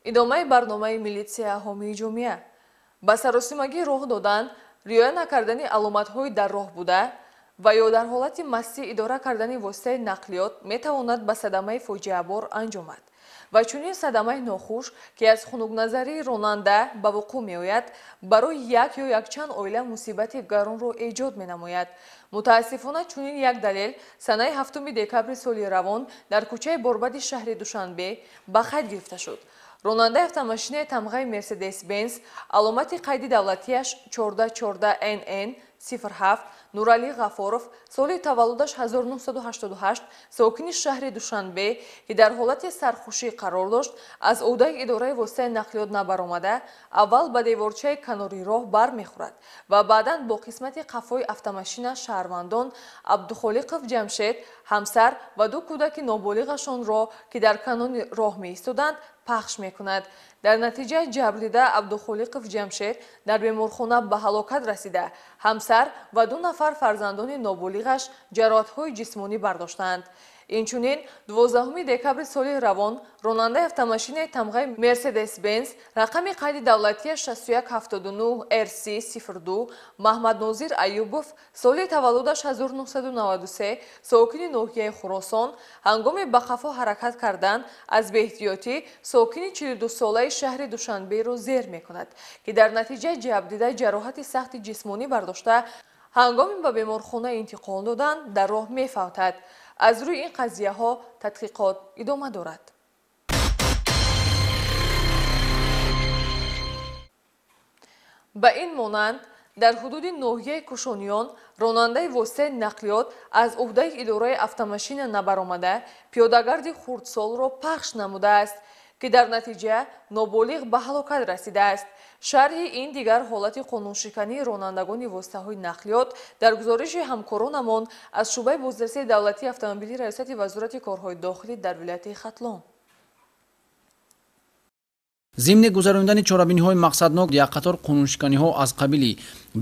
Идомаи барномаи милитсия ҳомии ҷомеа. Ба саросимагӣ роҳ додан, риоя накардани аломатҳои дар роҳ буда ва ё дар ҳолати мастӣ идора кардани воситаи нақлиёт метавонад ба садамаи фоҷиабор анҷомад. Ва чунин садамаи нохуш, ки аз хунукназарии ронанда ба вуқӯъ меояд, барои як ё якчанд оила мусибати гаронро эҷод менамояд. Мутаассифона, чунин як далел санаи 7 декабри соли равон дар кӯчаи Борбади шаҳри Душанбе ба қайд гирифта шуд. Ронандаи автомошинаи тамғаи Мерседес-Бенз, аломати қайди давлатиаш 1414 НН 07, Нуралӣ Ғафоров, соли таваллудаш 1988, сокини шаҳри Душанбе, ки дар ҳолати сархушӣ қарор дошт, аз ӯҳдаи идораи воситаи нақлиёт набаромада, аввал ба деворчаи канори роҳ бармехӯрад ва баъдан бо қисмати қафои автомошина шаҳрвандон Абдухолиқов Ҷамшед, ҳамсар ва ду кӯдаки ноболиғашонро, ки дар канори роҳ меистоданд, пахш мекунад. Дар натиҷа ҷабрдида Абдухолиқов Ҷамшед дар беморхона ба ҳалокат расида, ҳамсар ва ду нафар фарзандони ноболиғаш ҷароҳатҳои ҷисмонӣ бардоштаанд. Инчунин 12 декабри соли равон ронандаи автомошинаи тамғаи Мерседес-Бенз, рақами қайди давлатияш 6179 РС 02, Маҳмаднозир Аюбов, соли таваллудаш 1993, сокини ноҳияи Хуросон, ҳангоми ба қафо ҳаракат кардан аз беэҳтиётӣ сокини 42-солаи шаҳри Душанберо зер мекунад, ки дар натиҷа ҷабрдида ҷароҳати сахти ҷисмонӣ бардошта, ҳангоми ба беморхона интиқол додан дар роҳ мефавтад. Аз рӯи ин қазияҳо тадқиқот идома дорад. Ба ин монанд, дар ҳудуди ноҳияи Кушониён ронандаи воситаи нақлиёт аз ӯҳдаи идораи автомошина набаромада, пиёдагарди хурдсолро пахш намудааст, ки дар натиҷа ноболиғ ба ҳалокат расидааст. Шарҳи ин дигар ҳолати қонуншикании ронандагони воситаҳои нақлиёт дар гузориши ҳамкоронамон аз шӯъбаи бозрасии давлатии автомобилии Раёсати Вазорати корҳои дохилӣ дар вилояти Хатлон. Зимни гузарондани чорабиниҳои мақсаднок як қатор қонуншиканиҳо аз қабили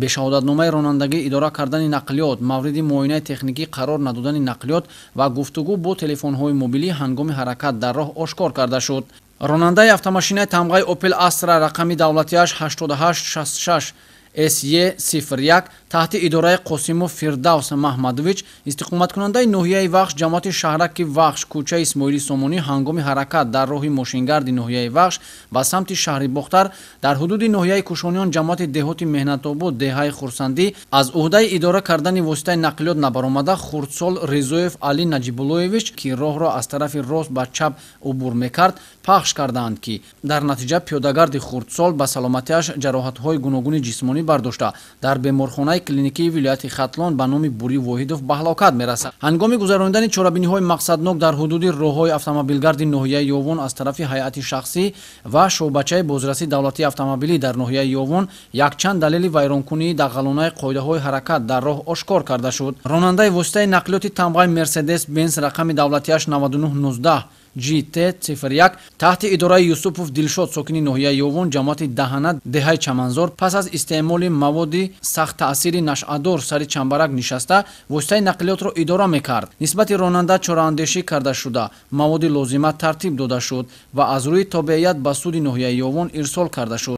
бешаҳодатномаи ронандагӣ идора кардани нақлиёт, мавриди муоинаи техникӣ қарор надодани нақлиёт ва гуфтугӯ бо телефонҳои мобилӣ ҳангоми ҳаракат дар роҳ ошкор карда шуд. Ронандаи автомошинаи тамғаи Opel Astra, рақами давлатиаш 8866 SE 01, таҳти идораи Қосимов Фирдавс Маҳмадович, истиқоматкунандаи ноҳияи Вахш, ҷамоати шаҳраки Вахш, кӯчаи Исмоили Сомонӣ, ҳангоми ҳаракат дар роҳи мошингарди ноҳияи Вахш ба самти шаҳри Бохтар дар ҳудуди ноҳияи Кушониён, ҷамоати деҳоти Меҳнатобод, деҳаи Хурсандӣ, аз ӯҳдаи идора кардани воситаи нақлиёт набаромада, хурдсол Ризоев Али Наҷибуллоевич, ки роҳро аз тарафи рост ба чап убур мекард, пахш кардаанд, ки дар натиҷа пиёдагарди хурдсол ба саломатиаш ҷароҳатҳои гуногуни ҷисмонӣ бардошта, дар беморхонаи клиникии вилояти Хатлон ба номи Бурӣ Воҳидов ба ҳалокат мерасад. Ҳангоми гузарондани чорабиниҳои мақсаднок дар ҳудуди роҳҳои автомобилгарди ноҳияи Ёвон аз тарафи ҳайати шахсӣ ва шӯъбачаи бозрасии давлатии автомобилӣ дар ноҳияи Ёвон якчанд далели вайронкунии дағалонаи қоидаҳои ҳаракат дар роҳ ошкор карда шуд. Ронандаи воситаи нақлиёти тамғаи Мерседес Бенз, рақами давлатиаш 9919 GT 01, таҳти идораи Юсупов Дилшод, сокини ноҳияи Ёвон, ҷамоати Даҳана, деҳаи Чаманзор, пас аз истеъмоли маводи сахттаъсири нашъадор сари чамбарак нишаста, воситаи нақлиётро идора мекард. Нисбати ронанда чораандешӣ карда шуда, маводи лозима тартиб дода шуд ва аз рӯи тобеият ба суди ноҳияи Ёвон ирсол карда шуд.